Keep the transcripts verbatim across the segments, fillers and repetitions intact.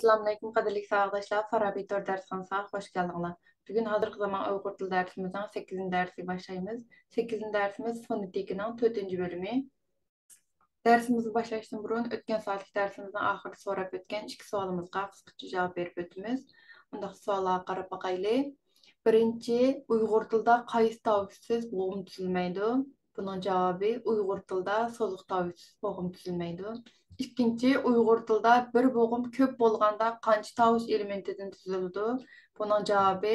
ئەسسالامۇئەلەيكۇم، قەدىرلىك ساۋاقداشلار، فارابى تور دەرسخانىسىغا خۇش كەلدىڭلار. بۈگۈن ھازىرقى زامان ئۇيغۇر تىلى دەرسىمىزنىڭ سەككىزىنچى دەرسىگە باشلايمىز. سەككىزىنچى دەرسىمىز فونېتىكىنىڭ تۆتىنچى بۆلۈمى. دەرسىمىزنى باشلاشتىن بۇرۇن، ئۆتكەن سائەتلىك دەرسىمىزنىڭ ئاخىرىدا سوراپ ئۆتكەن ئىككى سوئالىمىزغا قىسقىچە جاۋاب بېرىپ ئۆتىمىز. ئۇنداق سوئاللارغا قاراپ باقايلى. بىرىنچى، ئۇيغۇر تىلىدا قايسى تاۋۇشسىز بوغۇم تۈزۈلمەيدۇ؟ بۇنىڭ جاۋابى، ئۇيغۇر تىلىدا سوزۇق تاۋۇشسىز بوغۇم تۈزۈلمەيدۇ. ئىككىنچى، ئۇيغۇر تىلىدا بىر بوغۇم كۆپ بولغاندا قانچە تاۋۇش ئېلېمېنتىدىن تۈزۈلىدۇ؟ بۇنىڭ جاۋابى،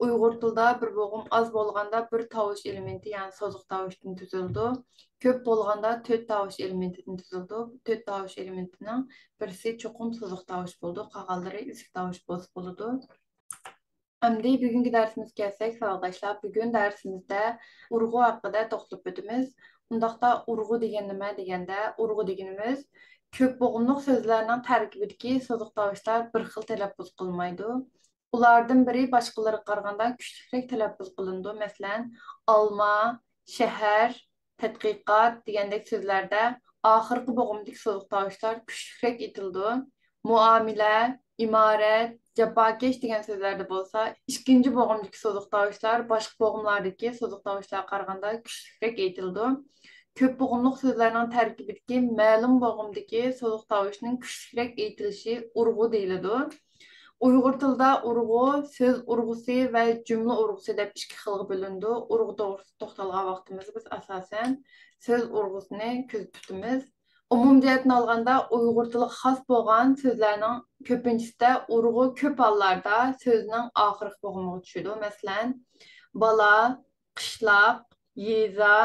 ئۇيغۇر تىلىدا بىر بوغۇم ئاز بولغاندا بىر تاۋۇش ئېلېمېنتى، يەنى سوزۇق تاۋۇشتىن تۈزۈلىدۇ. كۆپ بولغاندا تۆت تاۋۇش ئېلېمېنتىدىن تۈزۈلىدۇ. تۆت تاۋۇش ئېلېمېنتىنىڭ بىرسى چوقۇم سوزۇق تاۋۇش بولىدۇ، قالغانلىرى ئۈزۈك تاۋۇش بولسا بولىدۇ. ئەمدى بۈگۈنكى دەرسىمىزگە كەلسەك، ساۋاقداشلار، بۈگۈن دەرسىمىزدە ئۇرغۇ ھەققىدە توختىلىپ ئۆتىمىز. ئۇنداقتا ئۇرغۇ دېگەن نېمە دېگەندە، ئۇرغۇ دېگىنىمىز كۆپ بوغۇملۇق سۆزلەرنىڭ تەركىبىدىكى سوزۇق تاۋۇشلار بىر خىل تەلەپپۇز قىلمايدۇ. ئۇلاردىن بىرى باشقىلىرىغا قارىغاندا كۈچلۈكرەك تەلەپپۇز قىلىنىدۇ. مەسىلەن، ئالما، شەھەر، تەتقىقات دېگەندەك سۆزلەردە ئاخىرقى بوغۇمدىكى سوزۇق تاۋۇشلار كۈچلۈكرەك ئېيتىلىدۇ. مۇئامىلە، ئىمارەت، جاپاكەش دېگەن سۆزلەردە بولسا ئىككىنچى بوغۇمدىكى سوزۇق تاۋۇشلار باشقا بوغۇملاردىكى سوزۇق تاۋۇشلارغا قارىغاندا كۈچلۈكرەك ئېيتىلىدۇ. كۆپ بوغۇملۇق سۆزلەرنىڭ تەركىبىدىكى مەلۇم بوغۇمدىكى سوزۇق تاۋۇشنىڭ كۈچلۈكرەك ئېيتىلىشى ئۇرغۇ دېيىلىدۇ. ئۇيغۇر تىلىدا ئۇرغۇ سۆز ئۇرغۇسى ۋە جۈملە ئۇرغۇسى دەپ ئىككى خىلغا بۆلۈنىدۇ. ئۇرغۇ توغرىسىدا توختالغان ۋاقتىمىزدا بىز ئاساسەن سۆز ئۇرغۇسىنى كۆزدە تۇتىمىز. ئومۇمىي جەھەتتىن ئالغاندا، ئۇيغۇر تىلىغا خاس بولغان سۆزلەرنىڭ كۆپىنچىسىدە ئۇرغۇ كۆپ ھاللاردا سۆزنىڭ ئاخىرقى بوغۇمىغا چۈشىدۇ. مەسىلەن، بالا، قىشلاق، يېزا،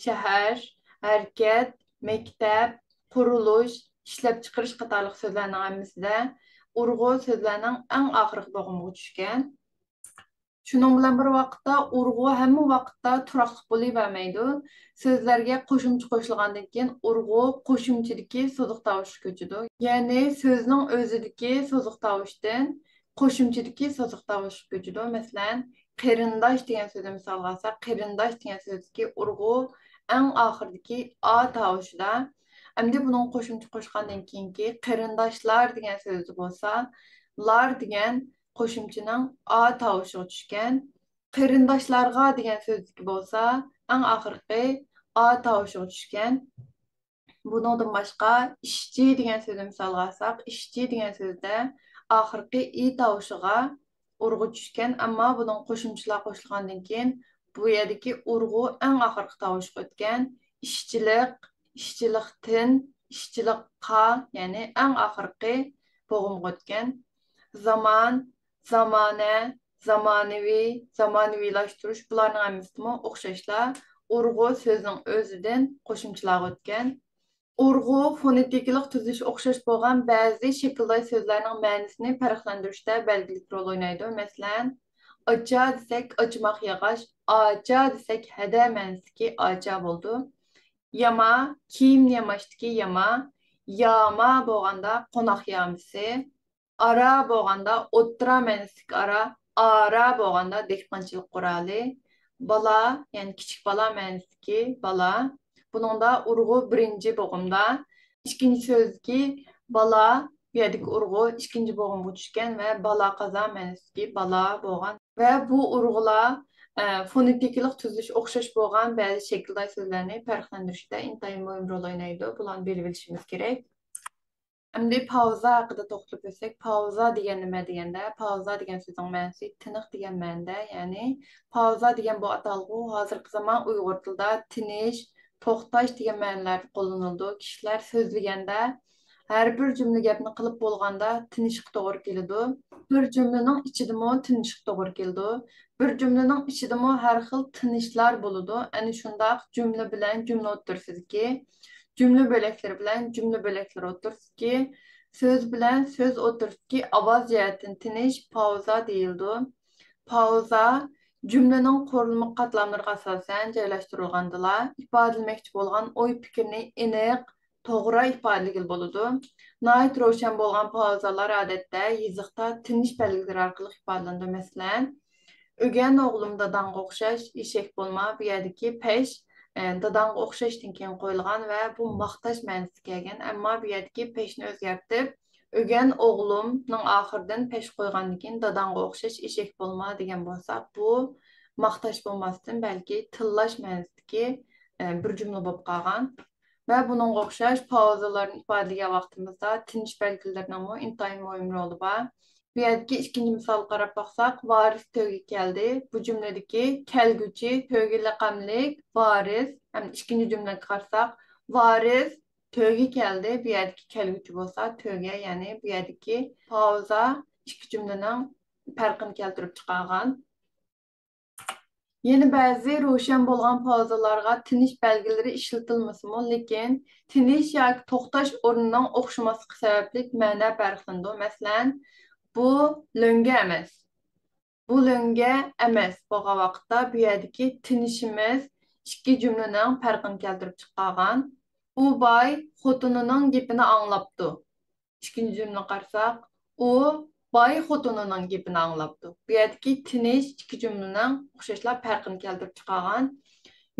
شەھەر، ھەرىكەت، مەكتەپ، قۇرۇلۇش، ئىشلەپچىقىرىش قاتارلىق سۆزلەرنىڭ ھەممىسىدە ئۇرغۇ سۆزلەرنىڭ ئەڭ ئاخىرقى بوغۇمىغا چۈشكەن. شۇنىڭ بىلەن بىر ۋاقىتتا، ئۇرغۇ ھەممە ۋاقىتتا تۇراقلىق بولۇۋەرمەيدۇ. سۆزلەرگە قوشۇمچە قوشۇلغاندىن كېيىن، ئۇرغۇ قوشۇمچىدىكى سوزۇق تاۋۇشقا كۆچىدۇ. يەنى سۆزنىڭ ئۆزىدىكى سوزۇق تاۋۇشتىن قوشۇمچىدىكى سوزۇق تاۋۇشقا كۆچىدۇ. مەسىلەن، قېرىنداش دېگەن سۆزنى مىسالغا ئالساق، قېرىنداش دېگەن سۆزدىكى ئۇرغۇ ئەڭ ئاخىرىدىكى ئا تاۋۇشىدا. ئەمدى بۇنىڭغا قوشۇمچە قوشقاندىن كېيىنكى قېرىنداشلار دېگەن سۆزدە بولسا، لار دېگەن قوشۇمچىنىڭ ئا تاۋۇشىغا چۈشكەن. قېرىنداشلارغا دېگەن سۆزدىكى بولسا، ئەڭ ئاخىرقى ئا تاۋۇشىغا چۈشكەن. بۇنىڭدىن باشقا، ئىشچى دېگەن سۆزنى مىسالغا ئالساق، ئىشچى دېگەن سۆزدە ئاخىرقى ئى تاۋۇشىغا ئۇرغۇ چۈشكەن، ئەمما بۇنىڭغا قوشۇمچىلار قوشۇلغاندىن كېيىن، بۇ يەردىكى ئۇرغۇ ئەڭ ئاخىرقى تاۋۇشقا ئۆتكەن. ئىشچىلىق، ئىشچىلىقتىن، ئىشچىلىققا، يەنى ئەڭ ئاخىرقى بوغۇمغا ئۆتكەن. زامان، زامانە، زامانىۋى، زامانىۋىلاشتۇرۇش، بۇلارنىڭ ھەممىسىمۇ ئوخشاشلا ئۇرغۇ سۆزنىڭ ئۆزىدىن قوشۇمچىلارغا ئۆتكەن. ئۇرغۇ فونېتىكىلىق تۈزۈلۈشى ئوخشاش بولغان بەزى شەكىلداش سۆزلەرنىڭ مەنىسىنى پەرقلەندۈرۈشتە بەلگىلىك رول ئوينايدۇ. مەسىلەن، ئاچا دېسەك، ئاچىماق ياغاچ، ئاچا دېسەك، ھەدە مەنىسىدىكى ئاچا بولىدۇ. ياما، كىيىمنى ياماشتىكى ياما، ياما بولغاندا قوناق يامىسى. ئارا بولغاندا ئوتتۇرا مەنىسىدىكى ئارا، ئارا بولغاندا دېھقانچىلىق قورالى. بالا، يەنى كىچىك بالا مەنىسىدىكى بالا. بۇنىڭدا ئۇرغۇ بىرىنچى بوغۇمدا، ئىككىنچى سۆزدىكى بالا، بۇ يەردىكى ئۇرغۇ ئىككىنچى بوغۇمغا چۈشكەن ۋە بالا قازا مەنىسىدىكى بالا بولغان. ۋە بۇ ئۇرغۇلار، ئە، فونېتىكىلىق تۈزۈلۈشى ئوخشاش بولغان بەزى شەكىلداش سۆزلەرنى پەرقلەندۈرۈشتە ئىنتايىن مۇھىم رول ئوينايدۇ. بۇلارنى بىلىۋېلىشىمىز كېرەك. ئەمدى پاۋزا ھەققىدە توختىلىپ ئۆتسەك، پاۋزا دېگەن نېمە دېگەندە، پاۋزا دېگەن سۆزنىڭ مەنىسى تىنىق دېگەن مەنىدە، يەنى پاۋزا دېگەن بۇ ئاتالغۇ ھازىرقى زامان ئۇيغۇر تىلىدا تىنىش، توختاش دېگەن مەنىلەردە قوللىنىلىدۇ. كىشىلەر سۆزلىگەندە، ھەر بىر جۈملە گەپنى قىلىپ بولغاندا تىنىشقا توغرا كېلىدۇ. بىر جۈملىنىڭ ئىچىدىمۇ تىنىشقا توغرا كېلىدۇ. بىر جۈملىنىڭ ئىچىدىمۇ ھەر خىل تىنىشلار بولىدۇ. ئەنە شۇنداق جۈملە بىلەن جۈملە ئوتتۇرىسىدىكى، جۈملە بۆلەكلىرى بىلەن جۈملە بۆلەكلىرى ئوتتۇرىسىدىكى، سۆز بىلەن سۆز ئوتتۇرىسىدىكى ئاۋاز جەھەتتىن تىنىش پاۋزا دېيىلىدۇ. پاۋزا جۈملىنىڭ قۇرۇلما قاتلاملىرىغا ئاساسەن جايلاشتۇرۇلغاندىلا، ئىپادىلىمەكچى بولغان ئوي پىكىرنى ئېنىق، توغرا ئىپادىلىگىلى بولىدۇ. ناھايىتى روشەن بولغان پاۋزالار ئادەتتە يېزىقتا تىنىش بەلگىلىرى ئارقىلىق ئىپادىلىنىدۇ. مەسىلەن، ئۆگەن ئوغلۇم داداڭغا ئوخشاش، ئېشەك بولما، بۇ يەردىكى پەش، ئە، داداڭغا ئوخشاشتىن كېيىن قويۇلغان ۋە بۇ ماختاش مەنىسىگە كەلگەن، ئەمما بۇ يەردىكى پەشنى ئۆزگەرتىپ، ئۆگەن ئوغلۇمنىڭ ئاخىرىدىن پەش قويغاندىن كېيىن داداڭغا ئوخشاش ئېشەك بولما دېگەن بولسا، بۇ ماختاش بولماستىن، بەلكى تىللاش مەنىسىدىكى، ئە، بىر جۈملە بولۇپ قالغان. ۋە بۇنىڭغا ئوخشاش پاۋزىلارنى ئىپادىلىگەن ۋاقتىمىزدا تىنىش بەلگىلىرىنىڭمۇ ئىنتايىن مۇھىم رولى بار. بۇ يەردىكى ئىككىنچى مىسالغا قاراپ باقساق، ۋارىس تۆگە كەلدى. بۇ جۈملىدىكى كەلگۈچى تۆگە لەقەملىك ۋارىس. ھەم ئىككىنچى جۈملىگە قارىساق، ۋارىس تۆگە كەلدى. بۇ يەردىكى كەلگۈچى بولسا تۆگە، يەنى بۇ يەردىكى پاۋزا ئىككى جۈملىنىڭ پەرقىنى كەلتۈرۈپ چىقارغان. يەنە بەزى روشەن بولغان پاۋزىلارغا تىنىش بەلگىلىرى ئىشلىتىلمىسىمۇ، لېكىن تىنىش ياكى توختاش ئورنىنىڭ ئوخشىماسلىقى سەۋەبلىك مەنە پەرقلىنىدۇ. مەسىلەن، بۇ لۆڭگە ئەمەس. بۇ لۆڭگە ئەمەس بولغان ۋاقىتتا، بۇ يەردىكى تىنىشىمىز ئىككى جۈملىنىڭ پەرقىنى كەلتۈرۈپ چىقارغان. ئۇ باي خوتۇنىنىڭ گېپىنى ئاڭلاپتۇ. ئىككىنچى جۈملىگە قارىساق، ئۇ باي خوتۇنىنىڭ گېپىنى ئاڭلاپتۇ. بۇ يەردىكى تىنىش ئىككى جۈملىنىڭ ئوخشاشلا پەرقىنى كەلتۈرۈپ چىقارغان.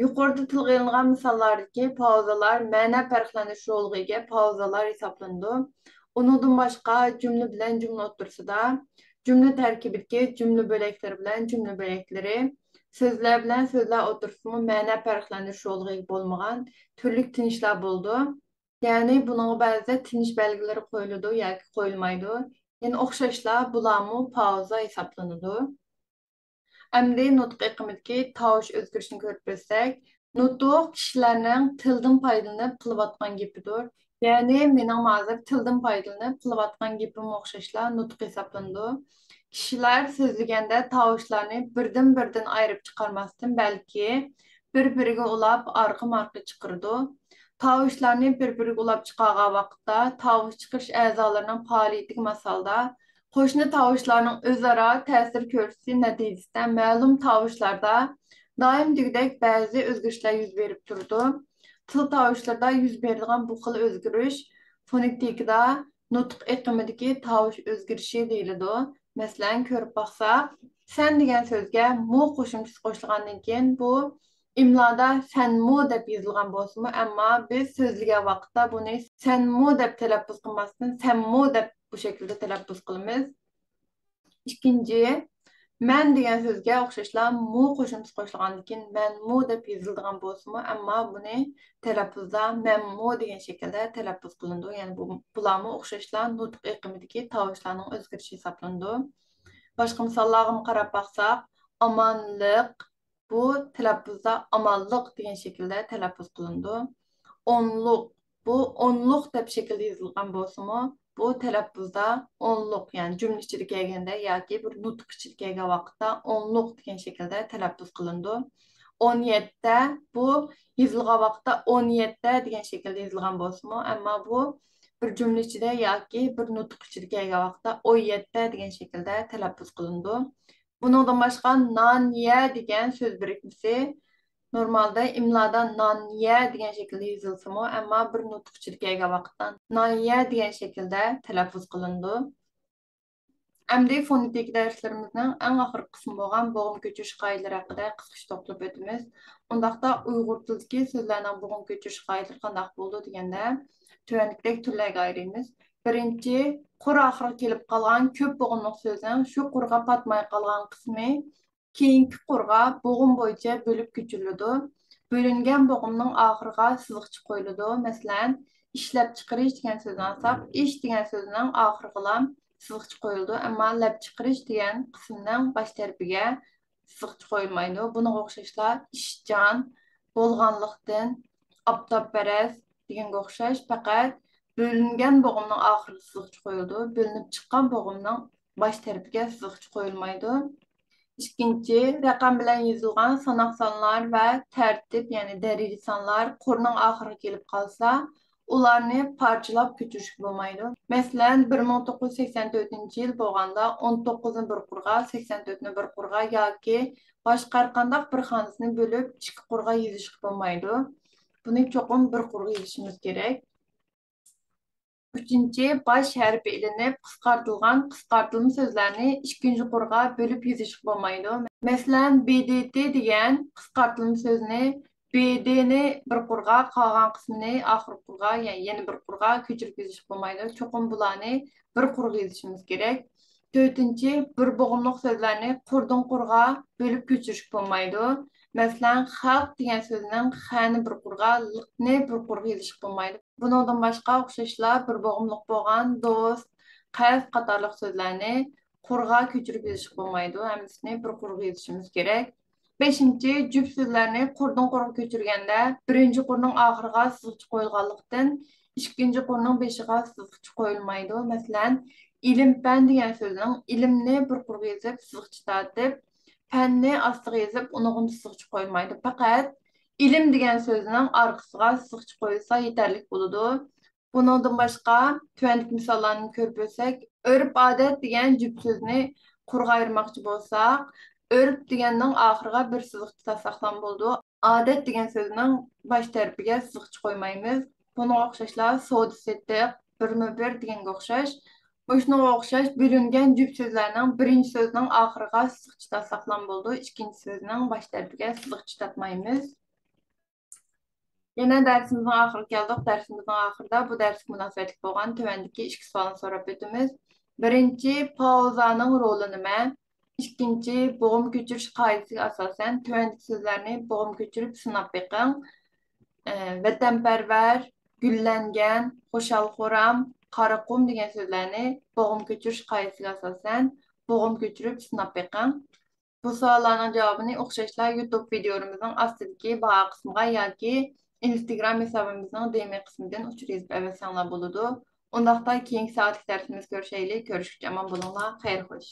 يۇقىرىدا تىلغا ئېلىنغان مىساللاردىكى پاۋزىلار مەنە پەرقلەندۈرۈش رولىغا ئىگە پاۋزىلار ھېسابلىنىدۇ. ئۇنىڭدىن باشقا، جۈملە بىلەن جۈملە ئوتتۇرىسىدا، جۈملە تەركىبىدىكى جۈملە بۆلەكلىرى بىلەن جۈملە بۆلەكلىرى، سۆزلەر بىلەن سۆزلەر ئوتتۇرىسىدىمۇ مەنە پەرقلەندۈرۈش رولىغا ئىگە بولمىغان تۈرلۈك تىنىشلار بولىدۇ. يەنى بۇنىڭغا بەزىدە تىنىش بەلگىلىرى قويۇلىدۇ ياكى قويۇلمايدۇ. يەنە ئوخشاشلا بۇلارمۇ پاۋزا ھېسابلىنىدۇ. ئەمدى نۇتۇق ئېقىمىدىكى تاۋۇش ئۆزگىرىشىنى كۆرۈپ ئۆتسەك، نۇتۇق كىشىلەرنىڭ تىلدىن پايدىلىنىپ قىلىۋاتقان گېپىدۇر. يەنى مېنىڭ ھازىر تىلدىن پايدىلىنىپ قىلىۋاتقان گېپىم ئوخشاشلا نۇتۇق ھېسابلىنىدۇ. كىشىلەر سۆزلىگەندە تاۋۇشلارنى بىردىن-بىردىن ئايرىپ چىقارماستىن، بەلكى بىر-بىرىگە ئۇلاپ ئارقىمۇ ئارقا چىقىرىدۇ. تاۋۇشلارنى بىر-بىرىگە ئۇلاپ چىقارغان ۋاقىتتا تاۋۇش چىقىرىش ئەزالىرىنىڭ پائالىيىتىگە ماس ھالدا قوشنا تاۋۇشلارنىڭ ئۆزئارا تەسىر كۆرسىتىشى نەتىجىسىدە مەلۇم تاۋۇشلاردا دائىم دېگۈدەك بەزى ئۆزگىرىشلەر يۈز بېرىپ تۇرىدۇ. تىل تاۋۇشلىرىدا يۈز بېرىدىغان بۇ خىل ئۆزگىرىش فونېتىكىدا نۇتۇق ئېقىمىدىكى تاۋۇش ئۆزگىرىشى دېيىلىدۇ. مەسىلەن، كۆرۈپ باقساق، سەن دېگەن سۆزگە مۇ قوشۇمچىسى قوشۇلغاندىن كېيىن، بۇ ئىملادا سەنمۇ دەپ يېزىلغان بولسىمۇ، ئەمما بىز سۆزلىگەن ۋاقىتتا بۇنى سەنمۇ دەپ تەلەپپۇز قىلماستىن، سەممۇ دەپ بۇ شەكىلدە تەلەپپۇز قىلىمىز. ئىككىنچى، مەن دېگەن سۆزگە ئوخشاشلا مۇ قوشۇمچىسى قوشۇلغاندىن كېيىن، مەنمۇ دەپ يېزىلىدىغان بولسىمۇ، ئەمما بۇنى تەلەپپۇزدا مەنمۇ دېگەن شەكىلدە تەلەپپۇز قىلىنىدۇ. يەنى بۇ، بۇلارمۇ ئوخشاشلا نۇتۇق ئېقىمىدىكى تاۋۇشلارنىڭ ئۆزگىرىشى ھېسابلىنىدۇ. باشقا مىساللارغىمۇ قاراپ باقساق، ئامانلىق، بۇ تەلەپپۇزدا ئامانلىق دېگەن شەكىلدە تەلەپپۇز قىلىنىدۇ. ئونلۇق، بۇ ئونلۇق دەپ شەكىلدە يېزىلغان بولسىمۇ، بۇ تەلەپپۇزدا ئونلۇق، يەنى جۈملە ئىچىدە كەلگەندە ياكى بىر نۇتۇق ئىچىدە كەلگەن ۋاقىتتا ئونلۇق دېگەن شەكىلدە تەلەپپۇز قىلىنىدۇ. ئون يەتتە، بۇ يېزىلغان ۋاقىتتا ئون يەتتە دېگەن شەكىلدە يېزىلغان بولسىمۇ، ئەمما بۇ بىر جۈملە ئىچىدە ياكى بىر نۇتۇق ئىچىدە كەلگەن ۋاقىتتا ئون يەتتە دېگەن شەكىلدە تەلەپپۇز قىلىنىدۇ. بۇنىڭدىن باشقا، نان يە دېگەن سۆز بىرىكمىسى نورمالدا ئىملادا نان يە دېگەن شەكىلدە يېزىلسىمۇ، ئەمما بىر نۇتۇق ئىچىدە كەلگەن ۋاقىتتا نان يە دېگەن شەكىلدە تەلەپپۇز قىلىنىدۇ. ئەمدى فونېتىكا دەرسلىرىمىزنىڭ ئەڭ ئاخىرقى قىسمى بولغان بوغۇم كۆچۈرۈش قائىدىلىرى ھەققىدە قىسقىچە توختىلىپ ئۆتىمىز. ئۇنداقتا ئۇيغۇر تىلىدىكى سۆزلەرنىڭ بوغۇم كۆچۈرۈش قائىدىلىرى قانداق بولىدۇ دېگەندە، تۆۋەندىكىدەك تۈرلەرگە ئايرىيمىز. بىرىنچى، قۇر ئاخىرىغا كېلىپ قالغان كۆپ بوغۇملۇق سۆزنىڭ شۇ قۇرغا پاتماي قالغان قىسمى كېيىنكى قۇرغا بوغۇم بويىچە بۆلۈپ كۆچۈرۈلىدۇ. بۆلۈنگەن بوغۇمنىڭ ئاخىرىغا سىزىقچە قويۇلىدۇ. مەسىلەن، ئىشلەپچىقىرىش دېگەن سۆزنى ئالساق، ئىش دېگەن سۆزنىڭ ئاخىرىغىلا سىزىقچە قويۇلىدۇ، ئەمما لەپ چىقىرىش دېگەن قىسىمنىڭ باش تەرىپىگە سىزىقچە قويۇلمايدۇ. بۇنىڭغا ئوخشاشلا ئىشچان، بولغانلىقتىن، ئاپتاپپەرەس دېگەنگە ئوخشاش پەقەت بۆلۈنگەن بوغۇمنىڭ ئاخىرىغا سىزىقچە قويۇلىدۇ، بۆلۈنۈپ چىققان بوغۇمنىڭ باش تەرىپىگە سىزىقچە قويۇلمايدۇ. ئىككىنچى، رەقەم بىلەن يېزىلغان ساناق سانلار ۋە تەرتىپ، يەنى دەرىجە سانلار قۇرنىڭ ئاخىرىغا كېلىپ قالسا، ئۇلارنى پارچىلاپ كۆچۈرۈشكە بولمايدۇ. مەسىلەن، بىر مىڭ توققۇز يۈز سەكسەن تۆتىنچى يىل بولغاندا، ئون توققۇزنى بىر قۇرغا، سەكسەن تۆتنى بىر قۇرغا ياكى باشقا ھەرقانداق بىر خانىسىنى بۆلۈپ ئىككى قۇرغا يېزىشقا بولمايدۇ. بۇنى چوقۇم بىر قۇرغا يېزىشىمىز كېرەك. ئۈچىنچى، باش ھەرپى ئېلىنىپ قىسقارتىلغان قىسقارتىلما سۆزلەرنى ئىككىنچى قۇرغا بۆلۈپ يېزىشقا بولمايدۇ. مەسىلەن، ب د ت دېگەن قىسقارتىلما سۆزنى ب د نى بىر قۇرغا، قالغان قىسمىنى ئاخىرقى قۇرغا، يەنى يەنە بىر قۇرغا كۆچۈرۈپ يېزىشقا بولمايدۇ. چوقۇم بۇلارنى بىر قۇرغا يېزىشىمىز كېرەك. تۆتىنچى، بىر بوغۇملۇق سۆزلەرنى قۇردىن قۇرغا بۆلۈپ كۆچۈرۈشكە بولمايدۇ. مەسىلەن، خەلق دېگەن سۆزنىڭ خەنى بىر قۇرغا، لىقنى بىر قۇرغا يېزىشقا بولمايدۇ. بۇنىڭدىن باشقا ئوخشاشلا بىر بوغۇملۇق بولغان دوست، قەست قاتارلىق سۆزلەرنى قۇرغا كۆچۈرۈپ يېزىشقا بولمايدۇ. ھەممىسىنى بىر قۇرغا يېزىشىمىز كېرەك. بەشىنچى، جۈپ سۆزلەرنى قۇردىن قۇرغا كۆچۈرگەندە، بىرىنچى قۇرنىڭ ئاخىرىغا سىزىقچە قويۇلغانلىقتىن، ئىككىنچى قۇرنىڭ بېشىغا سىزىقچە قويۇلمايدۇ. مەسىلەن، ئىلىم پەن دېگەن سۆزنىڭ ئىلىمنى بىر قۇرغا يېزىپ، سىزىقچە تارتىپ، پەننى ئاستىغا يېزىپ، ئۇنىڭغىمۇ سىزىقچە قويمايدۇ. پەقەت ئىلىم دېگەن سۆزنىڭ ئارقىسىغا سىزىقچە قويسا يېتەرلىك بولىدۇ. بۇنىڭدىن باشقا، تۆۋەندىكى مىساللارنى كۆرۈپ ئۆتسەك، ئۆرپ-ئادەت دېگەن جۈپ سۆزنى قۇرغا ئايرىماقچى بولساق، ئۆرپ دېگەننىڭ ئاخىرىغا بىر سىزىقچە تارتساقلام بولىدۇ. ئادەت دېگەن سۆزنىڭ باش تەرىپىگە سىزىقچە قويمايمىز. بۇنىڭغا ئوخشاشلا سودا-سېتىق، بىرمۇ بىر دېگەنگە ئوخشاش. مۇشۇنىڭغا ئوخشاش بۆلۈنگەن جۈپ سۆزلەرنىڭ بىرىنچى سۆزىنىڭ ئاخىرىغا سىزىقچە تارتساقلام بولىدۇ، ئىككىنچى سۆزنىڭ باش تەرىپىگە سىزىقچە تارتمايمىز. يەنە دەرسىمىزنىڭ ئاخىرىغا كەلدۇق. دەرسىمىزنىڭ ئاخىرىدا بۇ دەرسكە مۇناسىۋەتلىك بولغان تۆۋەندىكى ئىككى سوئالنى سوراپ ئۆتىمىز. بىرىنچى، پاۋزانىڭ رولى نېمە؟ ئىككىنچى، بوغۇم كۆچۈرۈش قائىدىسىگە ئاساسەن تۆۋەندىكى سۆزلەرنى بوغۇم كۆچۈرۈپ سىناپ بېقىڭ. ئە، ۋەتەنپەرۋەر، گۈللەنگەن، خۇشال-خۇرام، قارا قۇم دېگەن سۆزلەرنى بوغۇم كۆچۈرۈش قائىدىسىگە ئاساسەن بوغۇم كۆچۈرۈپ سىناپ بېقىڭ. بۇ سوئاللارنىڭ جاۋابىنى ئوخشاشلا يۇتۇب ۋىدىيولىرىمىزنىڭ ئاستىدىكى باھا قىسمىغا ياكى ئىنستگرام ھېسابىمىزنىڭ دى ئېم قىسمىدىن ئۇچۇر يېزىپ ئەۋەتسەڭلار بولىدۇ. ئۇنداقتا كېيىنكى سائەتلىك دەرسىمىزدە كۆرۈشەيلى. كۆرۈشكىچە ئامان بولۇڭلار. خەير خوش.